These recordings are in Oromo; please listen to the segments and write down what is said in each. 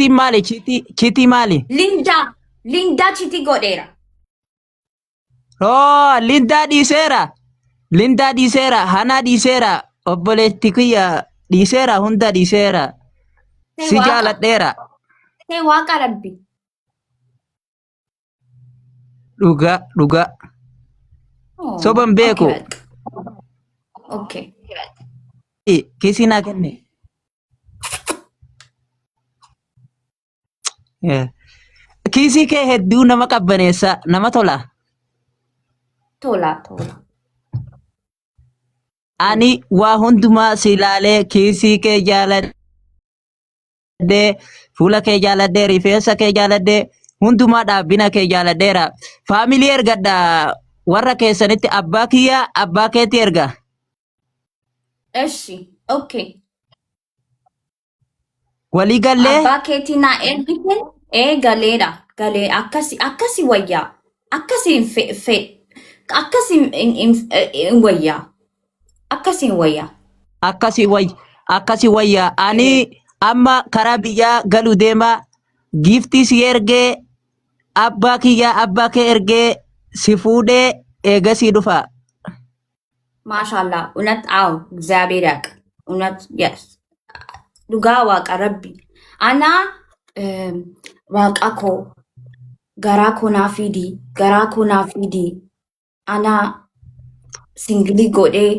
Cheating maali? Cheating cheating maali? Lindaa Lindaa cheat godheera. Oo, Lindaa dhiiseera. Lindaa dhiiseera. Hanaa dhiiseera. Obboleetti kiyya dhiiseera. Hunda dhiiseera. Ta'e Si waaqa. jaaladheera. Ta'e waaqa rabbi. Dhugaa dhugaa. Oh, Soban okay beeku. በቃ okay. Kiisii naa kenne. Yeah. Kiisii kee hedduu nama qabbaneessa nama tola. Tola tola. Ani waa hundumaa si ilaalee kiisii kee jaaladhee fuula kee jaaladhee rifeensa kee jaaladhee hundumaa dhaabbina kee jaaladheera. Faamilii ergadha warra keessanitti abbaa kiyya abbaa keetti erga. እሺ okay. Walii gallee Abbaa keetii naa ergite ee galeera galee akkasi akkasi wayyaa akkasi hin fe fe akkasi hin hin hin wayyaa akkasi hin wayyaa. Akkasi way akkasi wayya ani amma karaa biyyaa galu deema giiftii si ergee abbaa kiyyaa abbaa kee ergee si fuudhee eegasii dhufa. Maashaallah እውነት አዎ እግዚአብሔር ያውቅ እውነት yes dhugaa waaqa rabbi ana waaqa koo garaa koo naa fidi garaa koo naa fidi ana single godhee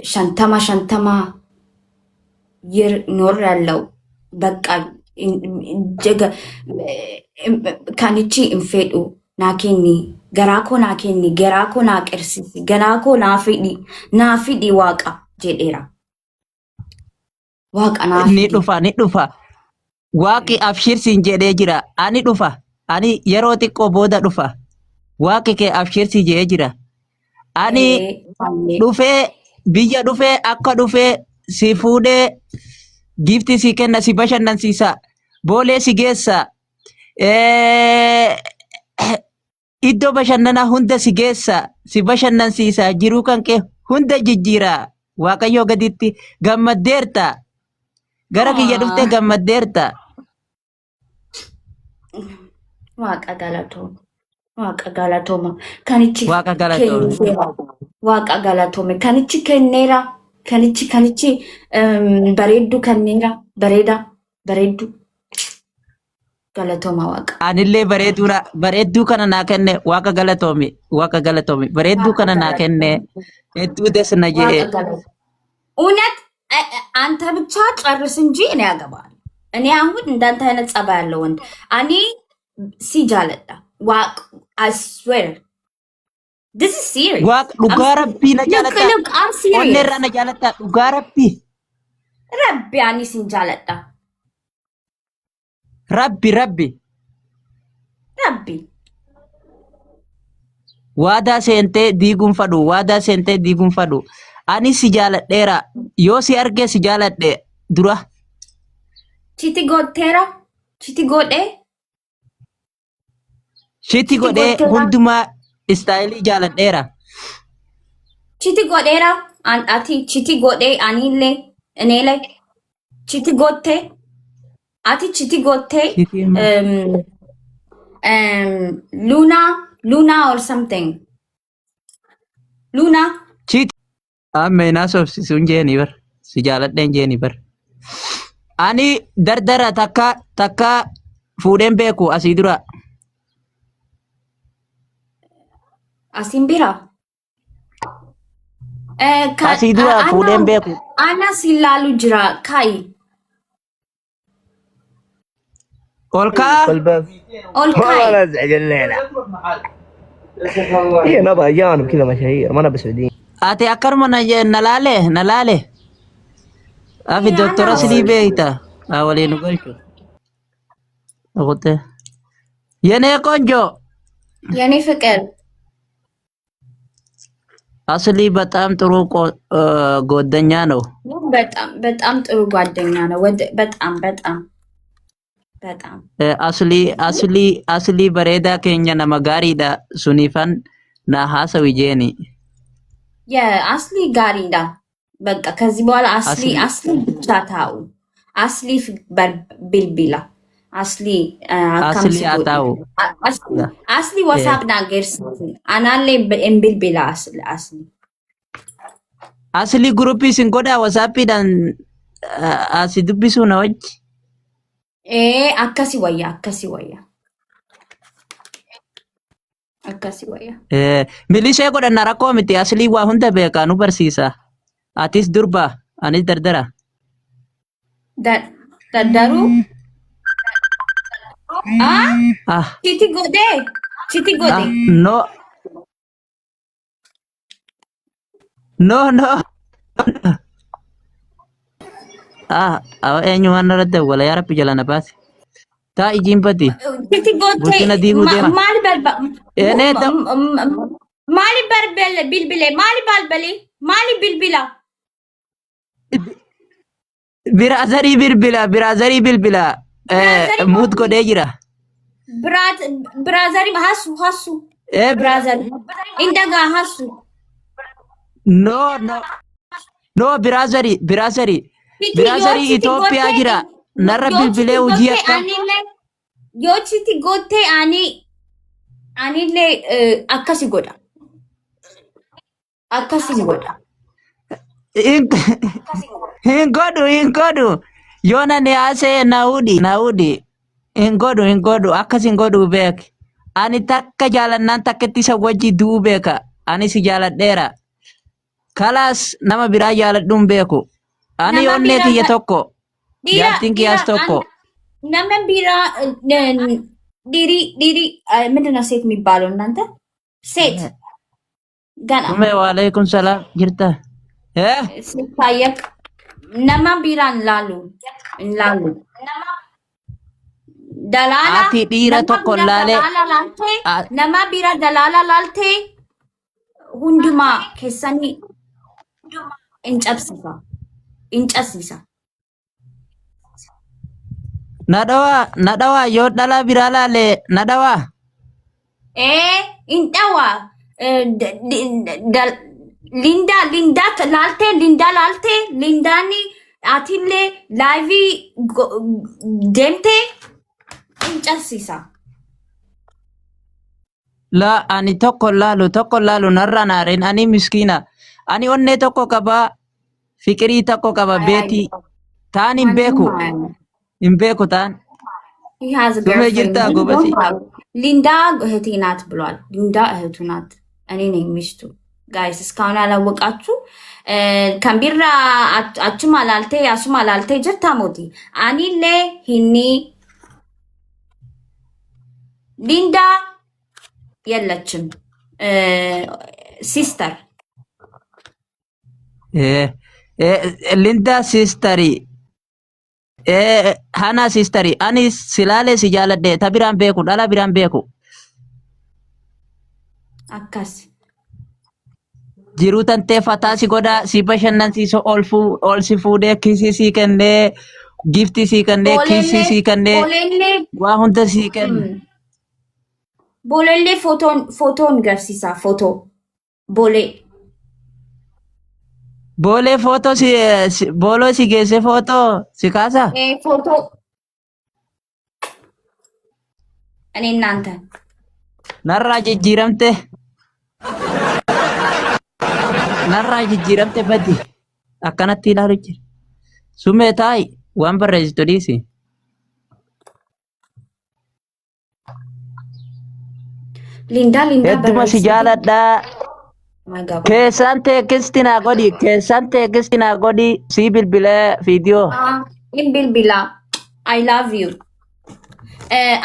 50 50 year ኖሬያለሁ። በቃ jaga kanichi hin fedhu naa kenni garaa koo naa kenni garaa koo naa qersisi garaa koo naa fidhi naa fidhi waaqa jedheera. Waaqa naa Ni fidhi. dhufa ni dhufa. Waaqi abshir siin jedhee jira. Ani dhufa. Ani yeroo xiqqoo booda dhufa. Waaqi kee abshir si jedhee jira. Ani Ee, dhufee biyya dhufee akka dhufee si fuudhee giiftii si kenna si bashannansiisa. Boolee si geessa. Iddoo bashannanaa hunda si geessa. Si bashannansiisa. Jiruu kan kee hunda jijjiira. Waaqayyoo gaditti gammaddeerta. Gara kiyya dhuftee gammaddeerta. Waaqa galatooma. Waaqa galatooma. Kanichi Waaqa galatoome. kenneera. Waaqa galatoome. Kanichi kenneera. Kanichi kanichi bareedduu kenneera. Bareeda. Bareedduu. Galatooma waaqa. Anillee bareedduu na- bareedduu kana naa kenne waaqa galatoomi. Waaqa galatoomi. Bareedduu Waaqa kana naa kenne galatoome. hedduu des na Waaqa jedhe. galatoome. እውነት አንተ ብቻ ጨርስ እንጂ እኔ ያገባል። እኔ አሁን እንዳንተ አይነት ጸባይ ያለው ወንድ እኔ si jaaladha ዋቅ I swear this is serious. Waaqa dhugaa rabbii na Look jaalatta. look I'm Onnee serious. irraa na jaalatta dhugaa rabbii. Rabbi ani sin jaaladha. Rabbi rabbi. Rabbi. Waadaa seentee diiguun fadhu. Waadaa seentee diiguun fadhu. Ani si jaaladheera. Yoo si arge si jaaladhe dura. Cheat godheera cheat godhee Cheat Cheat godhee godheera hundumaa style jaaladheera. Cheat godheera ati cheat godhee anillee እኔ cheat gootee ati cheat gootee Cheatiin Luna Luna or something Luna. Cheat amma hinaa sobsisuun jeeni bar. Si jaaladheen jeeni bar. Ani dardara takka takka fuudheen beeku asii dura. Asin bira kan Asii dura ana fuudheen beeku. Ana si laalu jira kai. Ol ka'aa. الباب ol والله kai. لا ازعج الليله هي نبغى اجانب كذا مشاهير ما نبي سعوديين. Ati akkanuma na je- na laale na laale. Afi Ana doktora silii beekta. Haa waliin nu galchu. Ogote. የኔ ቆንጆ የኔ ፍቅር አስሊ በጣም ጥሩ ጓደኛ ነው። በጣም በጣም ጥሩ ጓደኛ ነው። በጣም በጣም በጣም አስሊ አስሊ አስሊ በሬዳ ኬኛ ነመ ጋሪዳ ሱኒፈን ና ሀሰዊ ጄኒ የአስሊ gaariidha. በቃ ከዚህ በኋላ አስሊ Asli አስሊ ብቻ ታው አስሊ bilbila አስሊ asli akkam si haa godhi ta'u. አስሊ አስሊ WhatsApp ናገርሲቲ አናሌ bilbila አስሊ አስሊ Asli groupii isin godhaa WhatsAppiidhaan asi dubbisuu na wajji. ኤ akkasi wayya akkasi wayya akkasi wayya Milishee godhanna rakkoo miti aslii waa hunda beekaa nu barsiisa. Atis durba anis dardara. ደደሩ አ Ah cheat godhe cheat godhe ah no no no ah eenyumaan irratti dawwala yaa rabbi jala na baase. Taa ijiin badi cheat godhe bultina diiguu deema. maali barba Eenee maali barbele bilbile maali balbali maali bilbila Brother bilbila brother bilbila brother mute godhee jira. Brother hasu hasu brother indaga hasu No no no brother brother cheat yoo brother cheat Itoophiyaa gootee jira narra yoo cheat bilbilee hojii gootee akkam anillee yoo cheat gootee ani anillee akkasi godha akkasi godha hin hin godhu hin godhu yoo nani haasa'e na hudhi na hudhi hin godhu hin godhu akkas hin godhu beek ani takka jaalannaan takkatti isa wajji du'uu beeka ani si jaaladheera kalaas nama biraa jaaladhuun beeku ani nama onnee biraa kiyya tokko dhiira jaartiin dhiira kiyyaas tokko nama biraa dhiiri dhiiri ምንድን ነው ሴት የሚባለው እናንተ ሴት ገና Ume waalaikum salaam jirta eh ሲታየቅ nama biraa እንላሉ እንላሉ dalaala ati dhiira nama tokko biraa laalee dalaala laaltee nama biraa dalaala laaltee hundumaa keessanii in cabsisa in cabsisa na dhawaa na dhawaa yoo dhalaa biraa laale na dhawaa ee in dhawa ሊንዳ ሊንዳ laaltee ሊንዳ laaltee ሊንዳኒ atillee live deemtee in cabsisa La ani tokko laalu tokko laalu narra naaren ani miskiina ani onnee tokko qaba fiqirii tokko qaba beetii taan hin beeku hin beeku taan He has a sumee girlfriend. jirtaa gobasi ሊንዳ እህቴ ናት ብሏል። ሊንዳ እህቱ ናት። እኔ ነኝ ሚስቱ። Guys እስካሁን ያላወቃችሁ kan biraa achuma laaltee asuma laaltee jirta moti anillee hinni ሊንዳ የለችም sister Linda sister Hana sister ani silaalee si jaaladhe ta biraan beeku dhala biraan beeku akkas jiruu tantee fataa si godhaa si bashannansiisu ol ol si fuudhee kiisii sii kennee giftii sii kennee kiisii ቦሌሌ sii kennee ቦሌሌ waa hunda sii kenne. ቦሌሌ ፎቶን ፎቶን garsiisa ፎቶ ቦሌ Boolee footoo si booloo si geesse footoo si kaasa? ፎቶ እኔ እናንተ Narraa jijjiiramte. Narraa jijjiiramte baddi. Akkanatti ilaalu jira. Sumee taa'i waan barreessitu dhiisi. ሊንዳ ሊንዳ Hedduma si barreessiti jaaladhaa. ማገባ Keessaan text naa godhi. Keessaan text naa godhi. Sii bilbilee viidiyoo. In bilbila I love you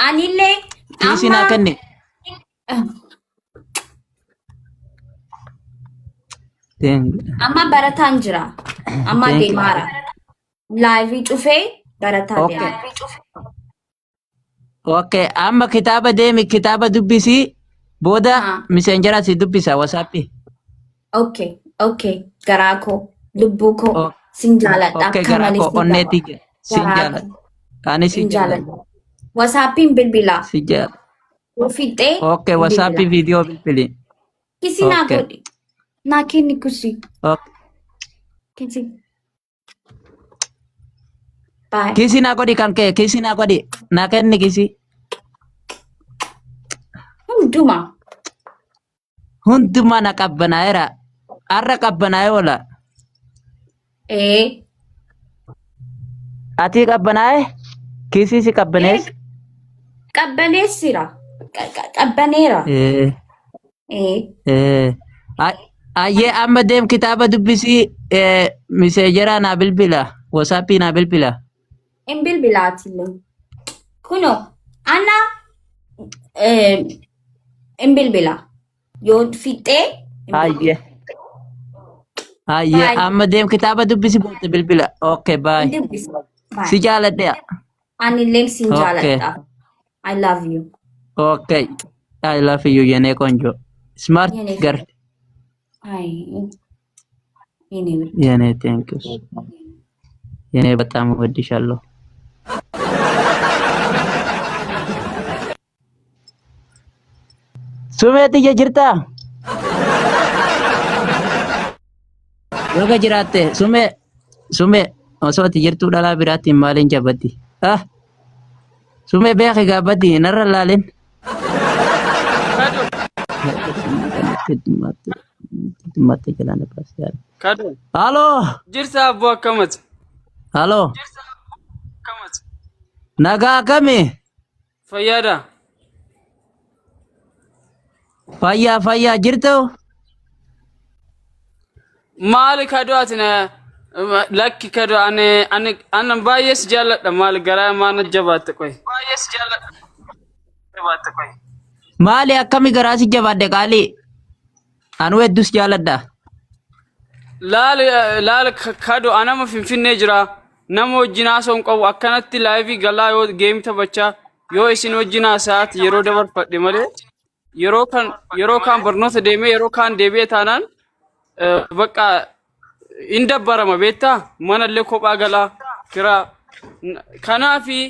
anillee Kiisii amma naa kenni. Amma barataan jira amma Thank you. deemaara live cufee barataa Okay. deema Okay. Amma kitaaba deemi kitaaba dubbisii booda haa Messenger si dubbisa WhatsApp. Okay garaa koo lubbuu koo sin jaaladha Okay akka garaa malee koo sin qaba onneetii sin garaa jaaladha. koo Ani sin sin jaaladha. jaaladha WhatsAppiin bilbilaa Si jaaladha. yoo fixxee Okay WhatsApp bilbilaa viidiyoo bilbili. kisii naa Okay. godhi naa kenni kusii Okay. Kiisii. Bye. Kiisii naa godhi kan kee kiisii naa godhi naa kenni kiisii. Hundumaa. Hundumaa na qabbanaa'eera. Har'a qabbanaa'ee oola. Ee. Atii qabbanaa'e? Kiisii si qabbaneessa? Qabbaneessira. Qabbaneera. Ee. Ee. Ee. Ayyee amma deem kitaaba dubbisii miseejeraa naa bilbila. Wasaappii naa bilbila. Hin bilbilaatillee. Kunoo ana hin bilbila. Yoo fixxee hin bilbila. Ayyee. Ayyee Bye. amma deem kitaaba dubbisi booda bilbila. Okay Hin bye. dubbisa. Si Bye. jaaladhe. Anillee sin Okay. jaaladha. I love you. Okay. I love you yenee ቆንጆ. Smart የኔ girl. አይ የኔ ውድ የኔ thank you. የኔ በጣም እወድሻለሁ። Sumee tiyya jirtaa? Yoga jiraatte sumee sumee osoo ati jirtuu dhalaa biraatti maaliin jabatti? Ah sumee beeki gaabbatti narra laalin. Kado, kado. Halo Jirta abbo akkamati? halo nagaa akkami? Fayyaadha. Fayyaa fayyaa jirtu? Maali kado ati na lakki kado ani ani ani baay'ee si jaalladha maali garaa maana jabaatte qoy. Maali akkami garaa si jabaadde qaalii? Anuu hedduus jaaladha. Laali laali kado anama finfinnee jira nama wajjin haasa'u hin qabu akkanatti laayivii galaa yoo geemii taphachaa yoo isin wajjin haasa'aati yeroo dabarfadhe malee yeroo kan yeroo kaan barnoota deemee yeroo kaan deebi'ee taanaan bakka hin dabbarama beektaa manallee kophaa galaa kiraa kanaafi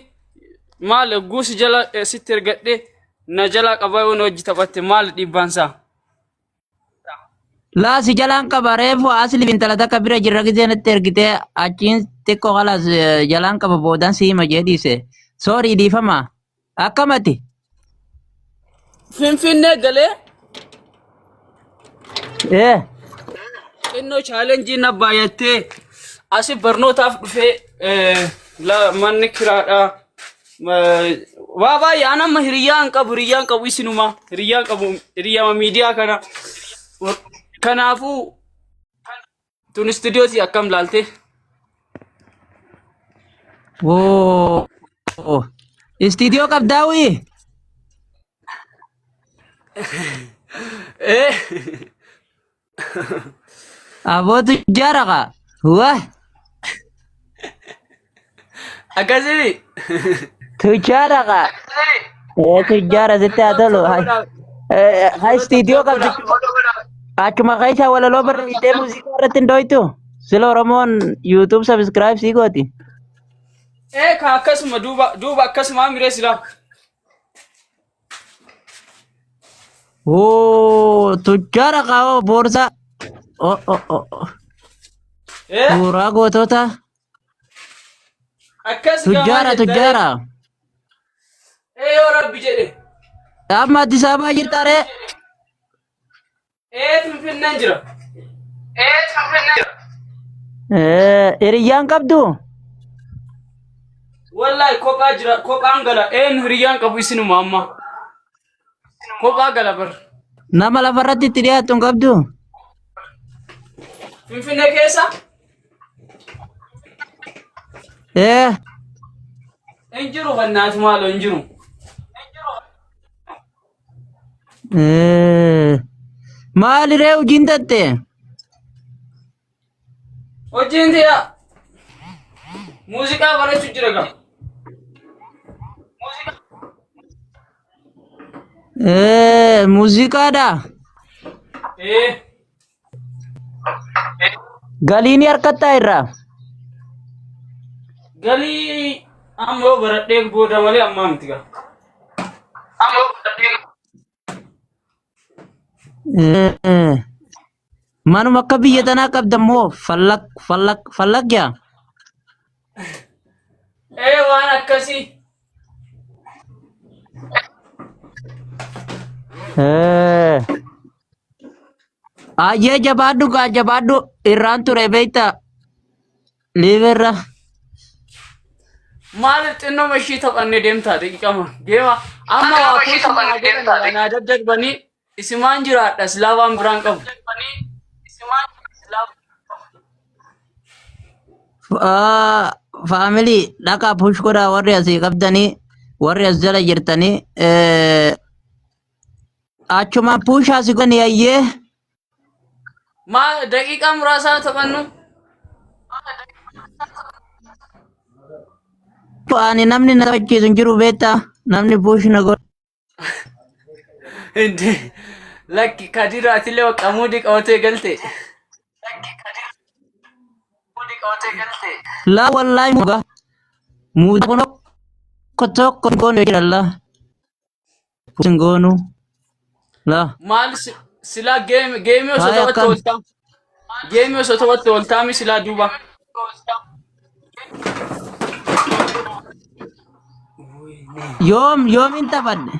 maal guusi jala sitti ergadhe na jalaa qabaa yoo na wajji taphatte maal dhiibbaansaa. Laa si jalaan qaba reefu asli intala takka bira jirra gisee natti ergitee achiin xiqqoo kalaas jalaan qaba boodaan si hima jee dhiise. Soorii dhiifama. Akkamati? Finfinnee galee Ee. xinnoo chaalenjii na baay'attee asi barnootaaf dhufee manni kiraadha. Waa baay'ee an amma hiriyaa hin qabu hiriyaa hin qabu isinuma hiriyaa hin qabu hiriyaama miidiyaa kana. Kanaafuu tun istuudiyootii akkam laalte? Woo. Istiidiyoo qabdaawii? Eh. Aboo tujjaara kaa. Wah. Akkasii. Tujjaara kaa. Ee tujjaara sitti haa tolu. Hai istiidiyoo qabdi. Achuma keessa walaloo barreessitee muuziqaa irratti hin dooytu. Sila Oromoon YouTube subscribe sii gooti. Ee ka akkasuma duuba duuba akkasuma miree silaa. Oo tujjaara qaawoo boorsaa. Oh oh oh. oh. Ee Suuraa gootota. akkas gamaa Tujjaara jettee. tujjaara. Ee yoo rabbi jedhe. Amma Addis Ababaa jirta ree? Ee Finfinneen jira. Hiriyyaan qabdu? Wallahi kophaa jira kophaan gala een hiriyyaan qabu isinuma amma. Kophaa gala bar. Nama lafarratti itti dhiyaattu hin qabdu? Finfinnee keessa Ee, hin jiru bannaati maaloo hin jiru. Maali ree hojiin tatte? Hojiin tiya muuziqaa barachuu jira gaa. Muuziqaadha. Ee Galii ni harkattaa irraa. Galii amma yoo baradhee booda malee ammaa miti gaa. Manuma akka biyya tanaa qabda moo fallak fallak fallak yaa? Ee waan akkasii. Eh. Ayyee jabaadhu gaa jabaadhu irraan ture beektaa liiverra. Maal xinnoo ishii taphanne deemtaa daqiiqama. Geema amma waa kuusu naa godhan naa daddarbanii isimaan jiraadha silaa waan biraan qabu. Faamilii dhaqaa push godhaa warri asii qabdanii warri as jala jirtanii achuma puushaa si godhanii ayyee. Maal daqiiqaa muraasaa taphannu? Ani namni na taphachiisu hin jiru beektaa namni push na godha. Inde lakki Kadir atillee bakka muudii qabatee galte. Laa wallaahi muga muudaa kun tokko tokko hin goonu jira laa hin goonu laa Maal silaa geemii osoo Haaya taphatte akkam ooltaa. Geemii osoo taphatte ooltaami silaa duuba. Yoom yoomin taphadhe?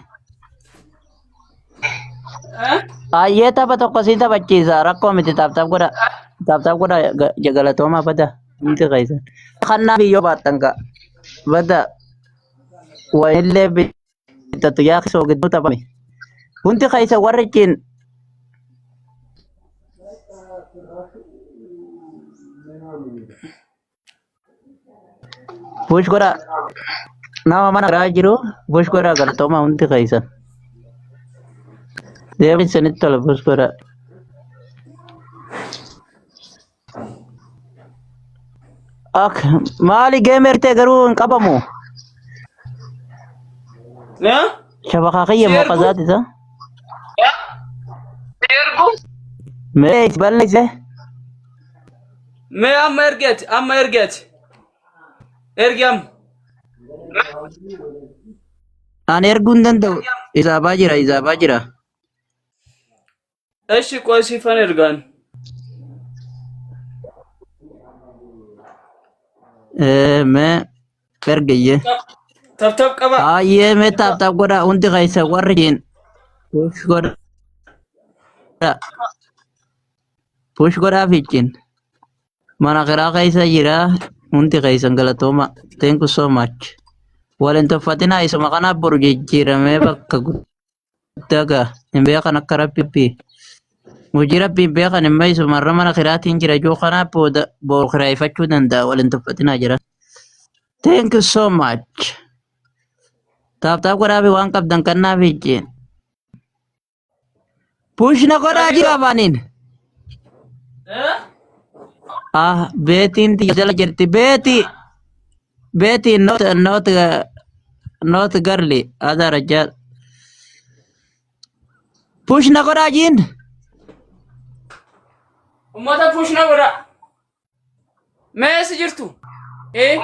Eh? Ayyee tapha tokko siin taphachiisa rakkoo miti taap taap godha taap taap godha galatoomaa bada hundi keessan. Kannaa biyyoo baattan ka bada wayillee bitatu yaa kisoo gidduu taphame. Hundi keessa warri ittiin Push godhaa. Nama mana biraa jiru push godhaa galatoomaa hundi keessan. Deebiin isinitti tola push godhaa. Ok, maali geemer ta'e garuu hin qabamu. Na? Shabakaa kiyya Si moo ergu? qazaati isa? Mee balleesse. Mee amma ergi ati amma ergi ati. Ergi amma. Ani erguu hin danda'u. Isaabaa jira, isaabaa jira. Eshi qoy siifan ergaan. Eh, mee ergiyye. Tap tap qaba. Ayyee mee taap taap godhaa hundi keessa warri jiin. Push godhaa. Push godhaa fiichin. Mana kiraa keessa jira hundi keessan galatooma. Thank you so much. Wal hin tuffatinaa isuma kanaaf boru jijjiiramee bakka guddaa ga'a. Hin beekan akka rabbi. Hojii rabbi hin beekan immoo isumarra mana kiraatiin jira joo kanaaf booda boru kiraayifachuu danda'a wal hin tuffatinaa jira. Thank you so much. Taap taap godhaa fi waan qabdan kannaa fiichin. Push na godhaa jira afaaniin. Eh? Ah, beetiin tiyya jala jirti. Beeti. Beeti not not not girly. Ada rajal. Push na godhaa jiin. Ummata push na godha. Mee eessa jirtu? Eh?